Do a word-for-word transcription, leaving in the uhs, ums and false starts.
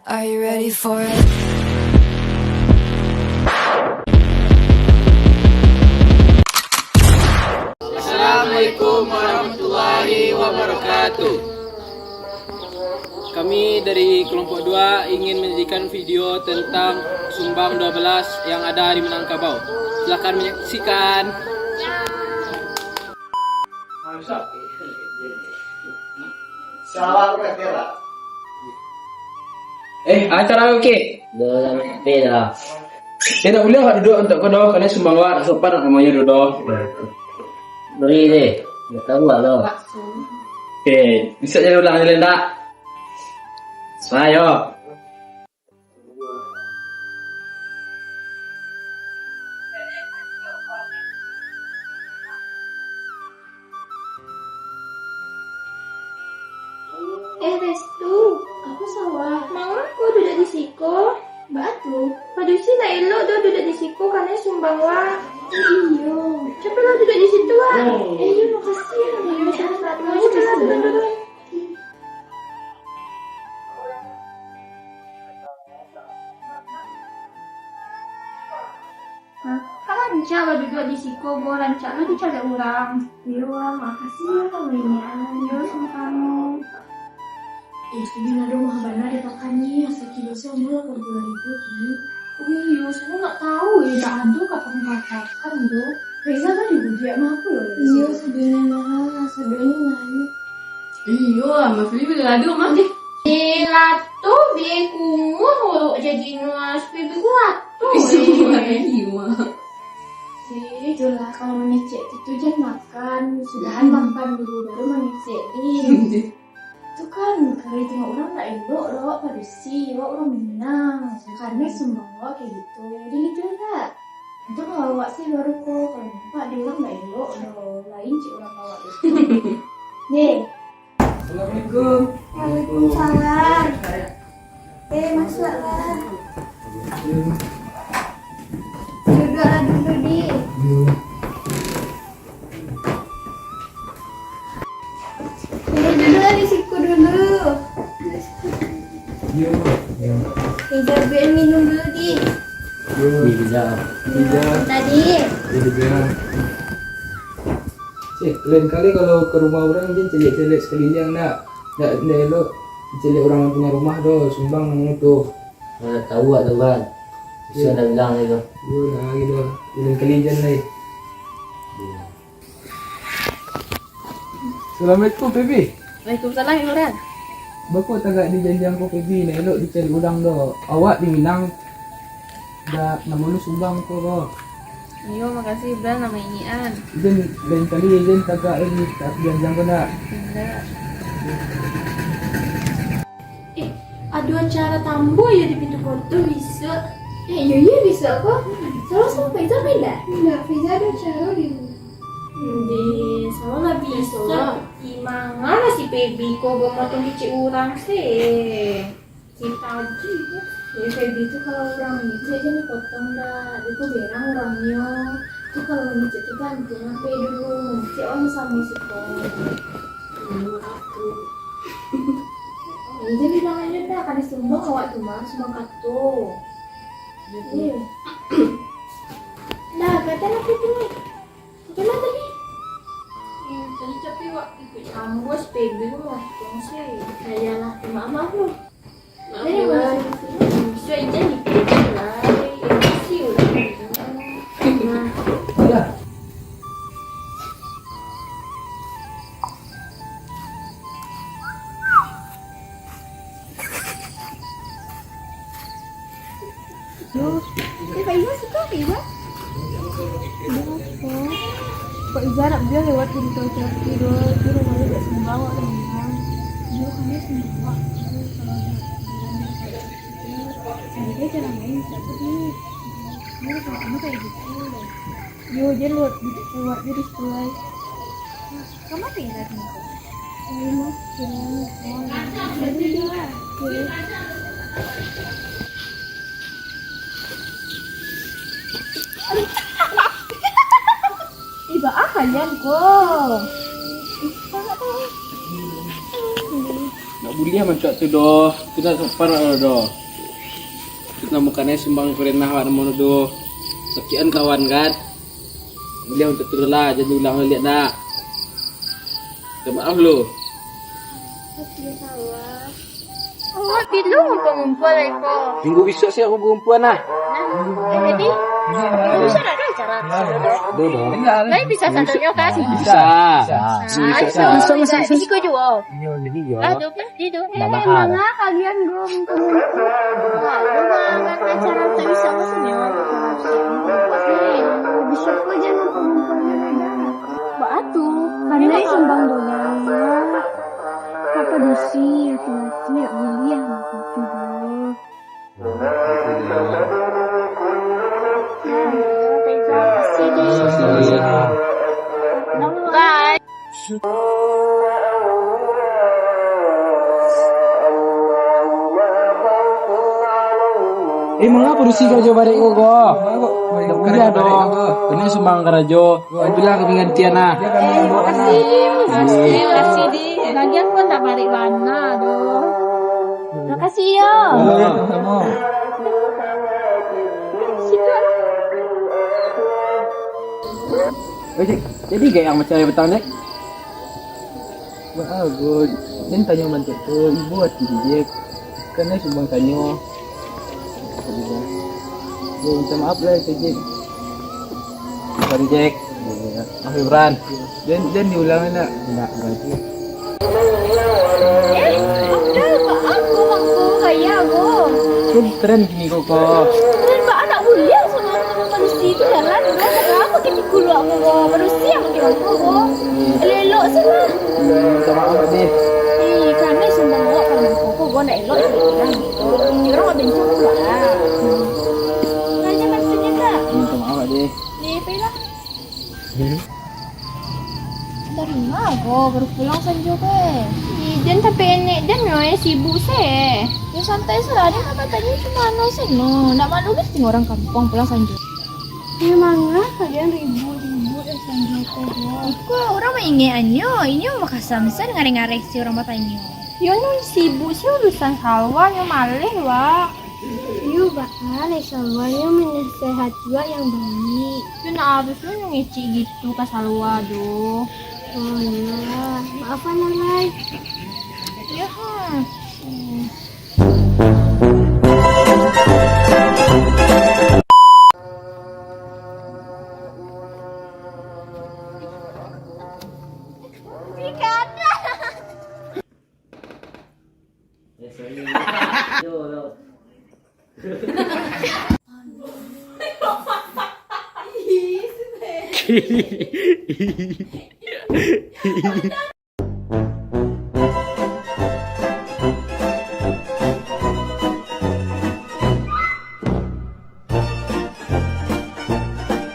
Are you ready for it? Assalamualaikum warahmatullahi wabarakatuh. Kami dari kelompok dua ingin menjadikan video tentang Sumbang dua belas yang ada di Minangkabau. Silakan menyaksikan. Eh, acara oke? Dah sampai dah. Eh, tak boleh awak duduk untuak ko doh, karena sumbang awak tak sopan nak namonyo doh. Beri deh, tak tahu lah doh. Oke, bisa jadi ulang je, Linda. Ayo. Eh, Restu, aku sawah. Manga kau duduak di siko? Baa tu? Padusi nak elok doh duduak di siko, karano sumbang wak. Eh, iyo. Capeklah duduak di situ, wak. Eh, iyo, makasih, wak. Iyo, capeklah, capeklah, capeklah. Hah? Kan rancak lah duduak di siko, bo rancak lo dicaliak urang. Iyo, makasih yo, Kak Winian. Iyo, samo-samo. Eh, ini lah doh, mah bana dipakan ni, sakilo se amuah lapan puluah ribu ni. Oh iyo, samo nak tahu yo, dak ado kapan dipakan doh. Reza kan dibudiak mah, apo yo? Iyo, sadonyo mah, sadonyo mah. Iyo, Mas Fili bali lado mah deh. Eh, lato be kumuah orok jadinyo, ah, supayo be kulato. Iyo, iyo, mah. Eh, itulah, kalau mangecek tu, tu jan makan. Sudahan makan dulu, baru mangecek, deh. Tu kan, kalau ditengok urang ndak elok lo, padusi, awak urang Minang. Karano sumbang awak kayak gitu. Jadi gitu ndak? Untung awak se baru ko, kalau nampak di urang ndak elok lo, lain cek urang awak tu. Deh. Assalamualaikum. Waalaikumsalam. Eh, masuaklah. Duduaklah dulu, Di. Yo. Eh, duduaklah di siku dulu. Yo, yo. Eh, jago minum dulu, Di. Yo. Di, Di. Di. Tadi. Di, Di. Eh, lain kali kalau ka rumah urang, jan caliak-caliak sakuliliang, ndak. Ndak, ndak elok caliak urang punyo rumah doh, sumbang namonyo tu. Nah, tahu awak tu kan. Bisa ndak bilang tadi tu. Yo, nah, gitu. Lain kali jan lai. Assalamualaikum, Febi. Waalaikumsalam, Imran. Baa kok tagak di janjian ko, Febi? Ndak elok dicaliak urang doh. Awak di Minang, dak, namonyo sumbang ko, ko. Iyo, makasih, Bran, lah maingikan. Jan, lain kali, jan tagak lagi, tak, jan, jan ko nak. Indak. Eh, ado acara tambua yo di Pintu Koto bisuak. Eh, iyo, iyo, bisuak ko. Salah sampai, sampai indak? Indak, Fiza ado acara di rumah. Ndeh, salah lah bisuak. Di manga lah si Pebi ko, bamotong kicik urang se. Si tadi, yo, Febi tu kalau urang mangecek jan dipotong dak, iko berang urangnyo. Tu kalau mangecek tu gantian apo dulu, mangecek awak samo siko. Maaf, Tu. Eh, jan diulang ajo dah, kan disumbang awak tu mah, sumbang kato. Eh. Dah, kato apo tu ni? Macam mana tadi? Eh, tadi tapi awak ikuik tambua, si Pebi tu motong se. Iyolah, maaf, maaf lu. Maaf, Iwan. Bisa ijin dikit lah. Emosi ulah. Nah. Alah. Yo. Eh, Pak Iwan suka, Pak Iwan? Kenapa? Pak Iwan nak bilang lewat pintu laki-laki doh. Dia rumahnya agak sembawak lah, Iwan. Dia rumahnya sembawak. Jadi dia jarang main, siapa dia? Dia kalau kamu kayak gitu. Yo, dia lewat, lewat dia di sekolah. Kamu apa yang datang? Saya mau kira. Jadi dia. Iba ah kalian ko. Ih, sangat tahu. Nak Buliah mancak tu doh, tu nak sopan awak doh. Tu nak bukannya sumbang kurenah awak namo tu doh. Sakian kawan kan. Buliah mancak tu doh lah, jangan diulang baliak nak. Minta maaf lu. Oke, salah. Oh, pilu ngumpul-ngumpul lah iko. Minggu bisuak siap ngumpul-ngumpul lah. Nah, jadi, bisa nak kan cara? Duh, duh. Lain bisa satu nyo kan? Bisa. Bisa. Ah, bisa. Masuk, masuk, masuk. Iko juo. Iyo, jadi yo. Ah, tu kan, itu. Mama. Eh, manga kalian dua minta minta. Wah, lu mah, kan acara tak bisa apa sih, nyawa. Bisa kau jangan ngumpul-ngumpul aja. Baa tu, karena sumbang donya. Apa dosi, laki-laki ndak buliah, gitu. Eh, manga padusi karajo barek ko, ko? Ndak buliah doh. Kena sumbang karajo. Itulah kami gantian lah. Eh, makasih. Makasih, makasih, Di. Lagian pun ndak barek bana doh. Makasih, yo. Yo, yo, samo-samo. Eh, Jack, jadi gak yang macam petang, Jack? Wah, God. Jan tanyo bantuak tu, ibo ati, Jack. Kan sumbang tanyo. Yo, minta maaf lah, Jack. Sorry, Jack. Maaf, Ibran. Jan, jan diulang, nak. Indak, Ibran. Eh, Abdul, maaf ko, mangko, gaya ko. Kan tren kini ko, ko. Tren baa nak buliah samo-samo padusi tu, jalan, ko. Kenapa kini kuluak ko, ko? Padusi yang kini ko, ko. Elok-elok se lah. Hmm, minta maaf, Dek. Eh, kami sumbang awak kalau mangko, ko, ko, ndak elok se dibilang. Urang babincang tu lah. Sengaja maksudnyo, Kak. Minta maaf, Dek. Ni, pai lah. Dari ma ko baru pulang sanjo ko, eh? Ih, jan sampai enek jan nyo, eh, sibuk se. Yo, santai se lah, den ka batanyo ka mano sano. Ndak malu doh tengok urang kampuang pulang sanjo. Yo, manga kalian ribut-ribut, eh, sanjo ko, eh? Iko urang maingek anyo, inyo makasamsan ngareh-ngareh se urang batanyo. Yo, nyo sibuk se urusan Salwa, nyo maleh, wak. Iyo, baa, Salwa nyo manasehati wak yang baiak. Tu ndak harus nyo ngecek gitu ka Salwa doh. Oh, iyo. Maaf, Wan, Lai. Iyo, ha.